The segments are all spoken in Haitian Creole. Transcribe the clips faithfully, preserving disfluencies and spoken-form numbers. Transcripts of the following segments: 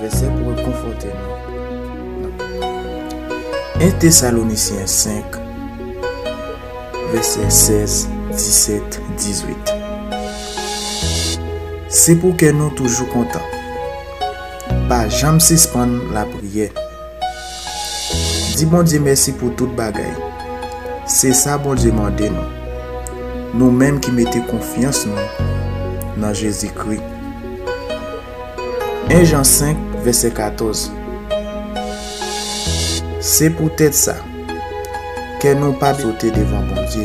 Vèsè pou rekonfòte nou. En Tesalonisyen senk, vèsè sèz, disèt, dizwit. Se pou kè nou toujou kontan. Pa janm sispann lapriyè. Di Bondye mèsi pou tout bagay. Se sa Bondye mande nou. Nou menm ki mete konfyans nou nan Jezikri. En Jan senk, vèsè katòz. Se poutèt sa, kè nou pa sote devan Bondye.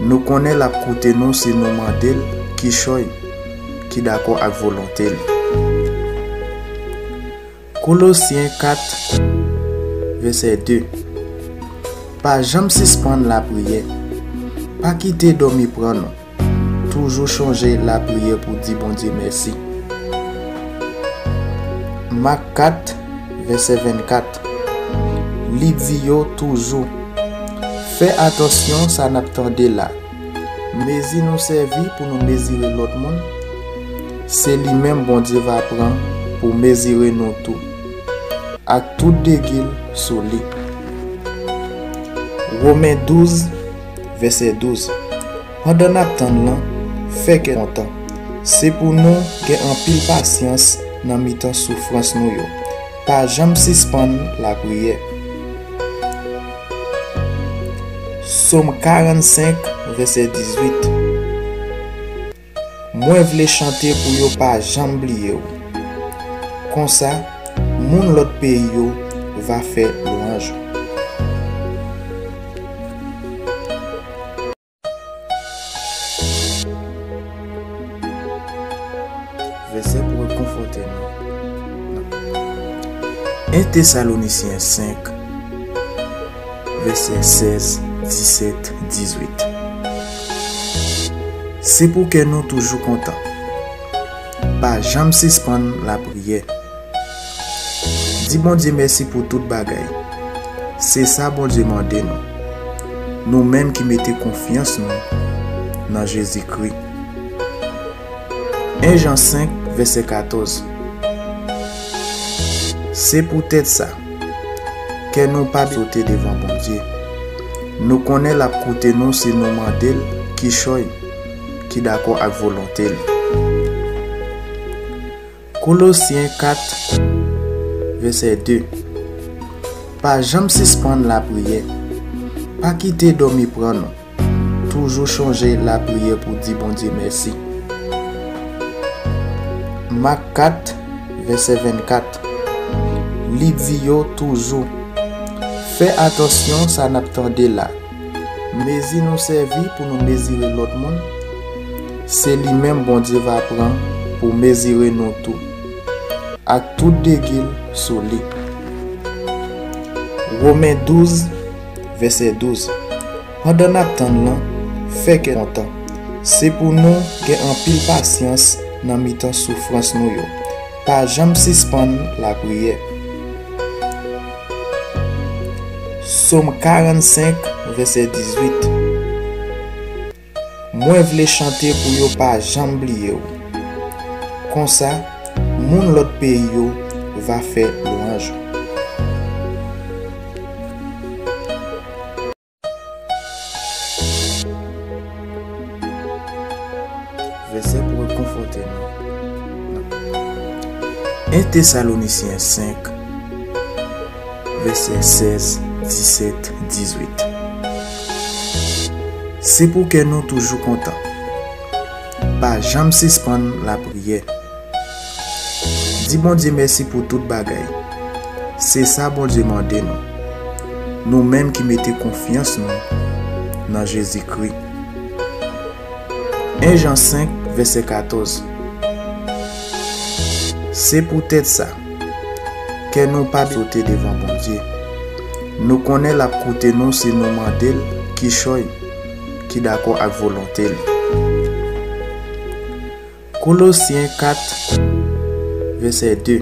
Nou konnen l ap koute nou si nou mande l kichòy ki dakò ak volonte l. Kolosyen kat, vèsè de. Pa janm sispann lapriyè. Pa kite dòmi pran nou. Toujou chonje lapriyè pou di Bondye mèsi. Mak kat, vèsè vennkat. Li di yo toujou, fè atansyon sa n ap tande la. Mezi nou sèvi pou nou mezire lòt moun, se li menm Bondye va pran pou mezire nou tou, ak tout degi l sou li. Women douz, vèsè douz. Pandan n ap tann lan, fè kè kontan. Se pou nou gen anpil pasyans nan mitan soufrans nou yo. Pa janm sispann lapriyè. Sòm karannsenk, vèsè dizwit. Mwen vle chante pou yo pa janm bliye w. Konsa, moun lòt peyi yo va fè lwanj ou. Vèsè pou rekonfòte nou. En Tesalonisyen senk, vèsè sèz, disèt, dizwit. Se pou kè nou toujou kontan. Pa janm sispann lapriyè. Di Bondye mèsi pou tout bagay. Se sa Bondye mande nou. Nou menm ki mete konfyans nou nan Jezikri. En Jan senk, vèsè katòz. Se poutèt sa, kè nou pa sote devan Bondye. Nou konnen l ap koute nou si nou mande l kichòy ki dakò ak volonte l. Kolosyen kat, vèsè de. Pa janm sispann lapriyè. Pa kite dòmi pran nou. Toujou chonje lapriyè pou di Bondye mèsi. Mak kat, vèsè vennkat. Li di yo toujou, fè atansyon sa n ap tande la. Mezi nou sèvi pou nou mezire lòt moun, se li menm Bondye va pran pou mezire nou tou, ak tout degi l sou li. Women douz, vèsè douz. Pandan n ap tann lan, fè kè kontan. Se pou nou gen anpil pasyans nan mitan soufrans nou yo. Pa janm sispann lapriyè. Sòm karannsenk, vèsè dizwit. Mwen vle chante pou yo pa janm bliye w. Konsa, moun lòt peyi yo va fè lwanj ou. Vèsè pou rekonfòte nou. En Tesalonisyen senk, vèsè sèz, disèt, dizwit. Se pou kè nou toujou kontan. Pa janm sispann lapriyè. Di Bondye mèsi pou tout bagay. Se sa Bondye mande nou. Nou menm ki mete konfyans nou nan Jezikri. En Jan senk, vèsè katòz. Se poutèt sa, kè nou pa sote devan Bondye. Nou konnen l ap koute nou si nou mande l kichòy ki dakò ak volonte l. Kolosyen kat, vèsè de.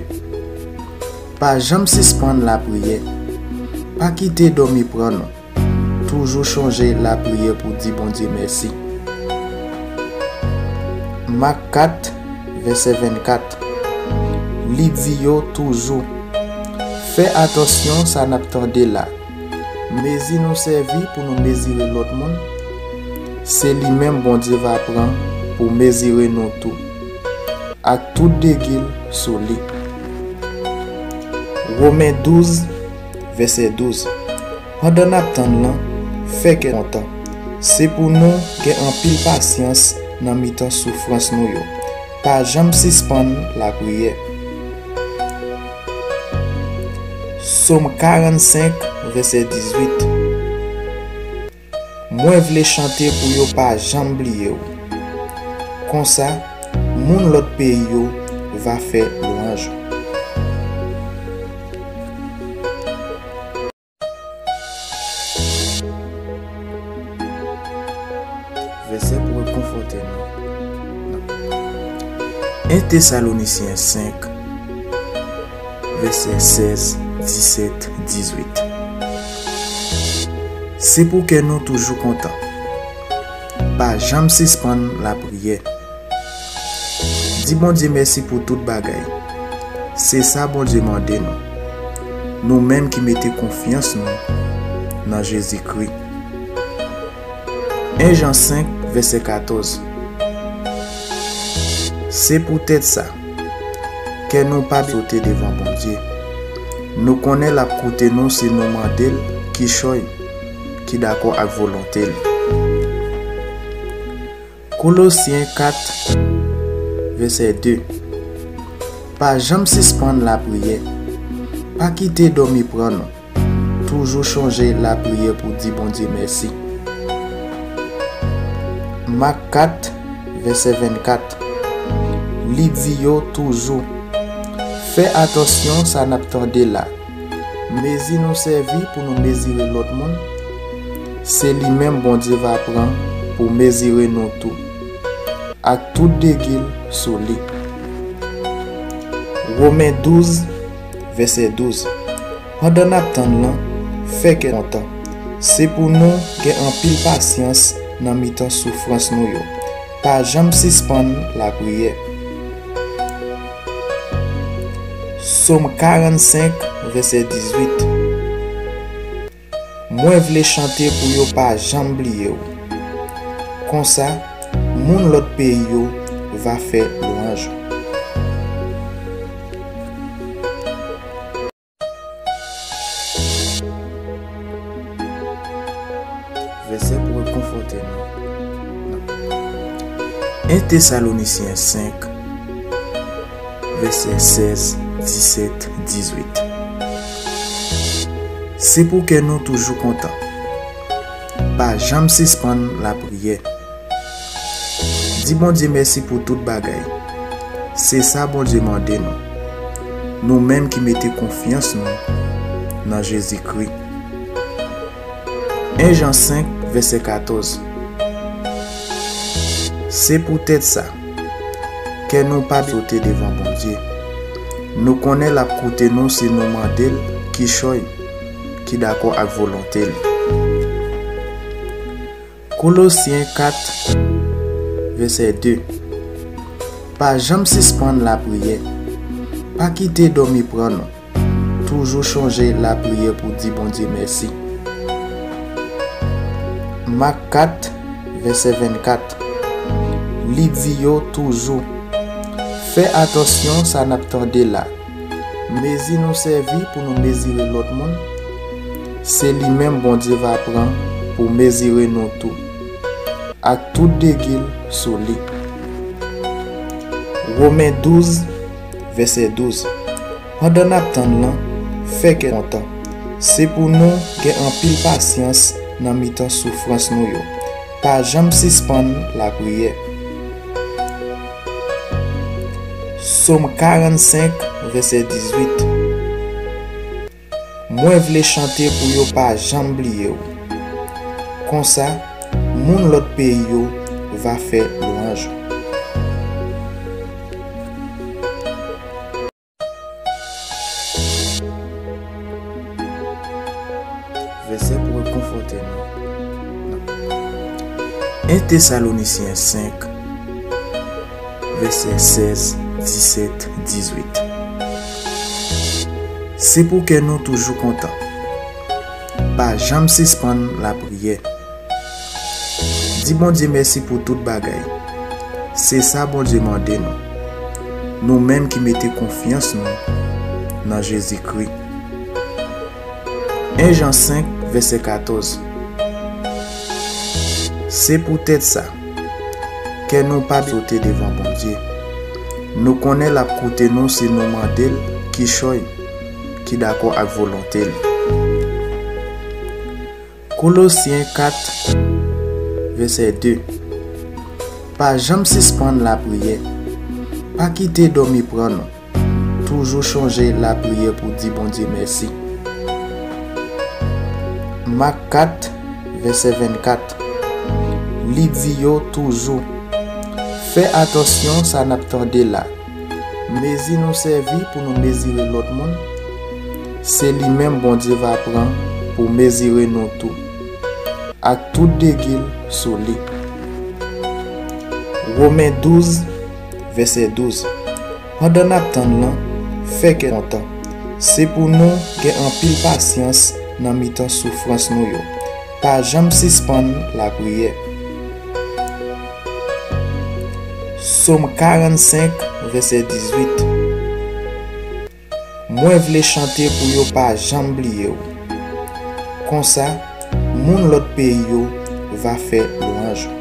Pa janm sispann lapriyè. Pa kite dòmi pran nou. Toujou chonje lapriyè pou di Bondye mèsi. Mak kat, vèsè vennkat. Li di yo toujou, fè atansyon sa n ap tande la. Mezi nou sèvi pou nou mezire lòt moun, se li menm Bondye va pran pou mezire nou tou, ak tout degi l sou li. Women douz, vèsè douz. Pandan n ap tann lan, fè kè kontan. Se pou nou gen anpil pasyans nan mitan soufrans nou yo. Pa janm sispann lapriyè. Sòm karannsenk, vèsè dizuit. Mwen vle chante pou yo pa janm bliye w. Konsa, moun lòt peyi yo va fè lwanj ou. Vèsè pou rekonfòte nou. En Tesalonisyen senk, vèsè sèz, disèt, dizuit. Se pou kè nou toujou kontan. Pa janm sispann lapriyè. Di Bondye mèsi pou tout bagay. Se sa Bondye mande nou. Nou menm ki mete konfyans nou nan Jezikri. En Jan senk, vèsè katòz. Se poutèt sa, kè nou pa sote devan Bondye. Nou konnen l ap koute nou si nou mande l kichòy ki dakò ak volonte l. Kolosyen kat, vèsè de. Pa janm sispann lapriyè. Pa kite dòmi pran nou. Toujou chonje lapriyè pou di Bondye mèsi. Mak kat, vèsè vennkat. Li di yo toujou, fè atansyon sa n ap tande la. Mezi nou sèvi pou nou mezire lòt moun, se li menm Bondye va pran pou mezire nou tou, ak tout degi l sou li. Women douz, vèsè douz. Pandan n ap tann lan, fè kè kontan. Se pou nou gen anpil pasyans nan mitan soufrans nou yo. Pa janm sispann lapriyè. Sòm karannsenk, vèsè dizuit. Mwen vle chante pou yo pa janm bliye w. Konsa, moun lòt peyi yo va fè lwanj ou. Vèsè pou rekonfòte nou. En Tesalonisyen senk, vèsè sèz, disèt, dizuit. Se pou kè nou toujou kontan. Pa janm sispann lapriyè. Di Bondye mèsi pou tout bagay. Se sa Bondye mande nou. Nou menm ki mete konfyans nou nan Jezikri. En Jan senk, vèsè katòz. Se poutèt sa, kè nou pa sote devan Bondye. Nou konnen l ap koute nou si nou mande l kichòy ki dakò ak volonte l. Kolosyen kat, vèsè de. Pa janm sispann lapriyè. Pa kite dòmi pran nou. Toujou chonje lapriyè pou di Bondye mèsi. Mak kat, vèsè vennkat. Li di yo toujou, fè atansyon sa n ap tande la. Mezi nou sèvi pou nou mezire lòt moun, se li menm Bondye va pran pou mezire nou tou, ak tout degi l sou li. Women douz, vèsè douz. Pandan n ap tann lan, fè kè kontan. Se pou nou gen anpil pasyans nan mitan soufrans nou yo. Pa janm sispann lapriyè. Sòm karannsenk, vèsè dizuit. Mwen vle chante pou yo pa janm bliye w. Konsa, moun lòt peyi yo va fè lwanj ou. Vèsè pou rekonfòte nou. En Tesalonisyen senk, vèsè sèz, disèt, dizuit. Se pou kè nou toujou kontan. Pa janm sispann lapriyè. Di Bondye mèsi pou tout bagay. Se sa Bondye mande nou. Nou menm ki mete konfyans nou nan Jezikri. En Jan senk, vèsè katòz. Se poutèt sa, kè nou pa sote devan Bondye. Nou konnen l ap koute nou si nou mande l kichòy ki dakò ak volonte l. Kolosyen kat, vèsè de. Pa janm sispann lapriyè. Pa kite dòmi pran nou. Toujou chonje lapriyè pou di Bondye mèsi. Mak kat, vèsè vennkat. Li di yo toujou, fè atansyon sa n ap tande la. Mezi nou sèvi pou nou mezire lòt moun, se li menm Bondye va pran pou mezire nou tou, ak tout degi l sou li. Women douz, vèsè douz. Pandan n ap tann lan, fè kè kontan. Se pou nou gen anpil pasyans nan mitan soufrans nou yo. Pa janm sispann lapriyè. Sòm karannsenk, vèsè dizuit. Mwen vle chante pou yo pa janm bliye w. Konsa, moun lòt peyi yo va fè lwanj ou.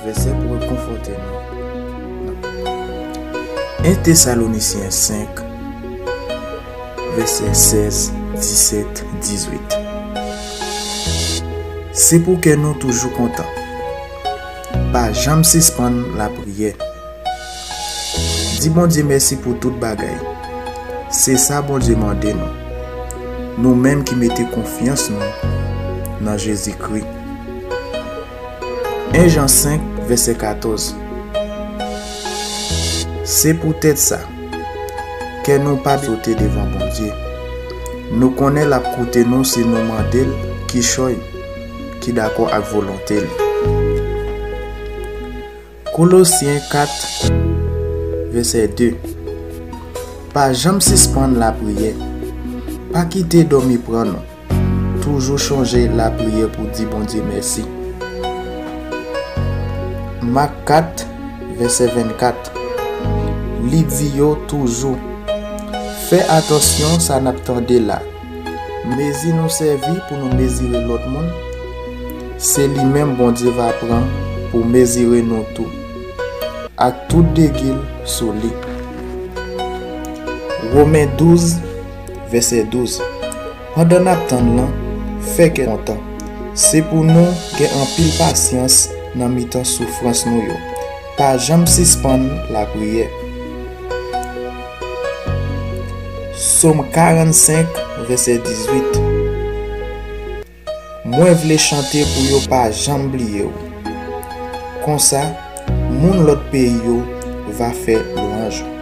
Vèsè pou rekonfòte nou. En Tesalonisyen senk, vèsè sèz, disèt, dizuit. Se pou kè nou toujou kontan. Pa janm sispann lapriyè. Di Bondye mèsi pou tout bagay. Se sa Bondye mande nou. Nou menm ki mete konfyans nou nan Jezikri. En Jan senk, vèsè katòz. Se poutèt sa, kè nou pa sote devan Bondye. Nou konnen l ap koute nou si nou mande l kichòy ki dakò ak volonte l. Kolosyen kat, vèsè de. Pa janm sispann lapriyè. Pa kite dòmi pran nou. Toujou chonje lapriyè pou di Bondye mèsi. Mak kat, vèsè vennkat. Li di yo toujou, fè atansyon sa n ap tande la. Mezi nou sèvi pou nou mezire lòt moun, se li menm Bondye va pran pou mezire nou tou, ak tout degi l sou li. Women douz, vèsè douz. Pandan n ap tann lan, fè kè kontan. Se pou nou gen anpil pasyans nan mitan soufrans nou yo. Pa janm sispann lapriyè. Sòm karannsenk, vèsè dizuit. Mwen vle chante pou yo pa janm bliye w. Konsa, moun lòt peyi yo va fè lwanj ou.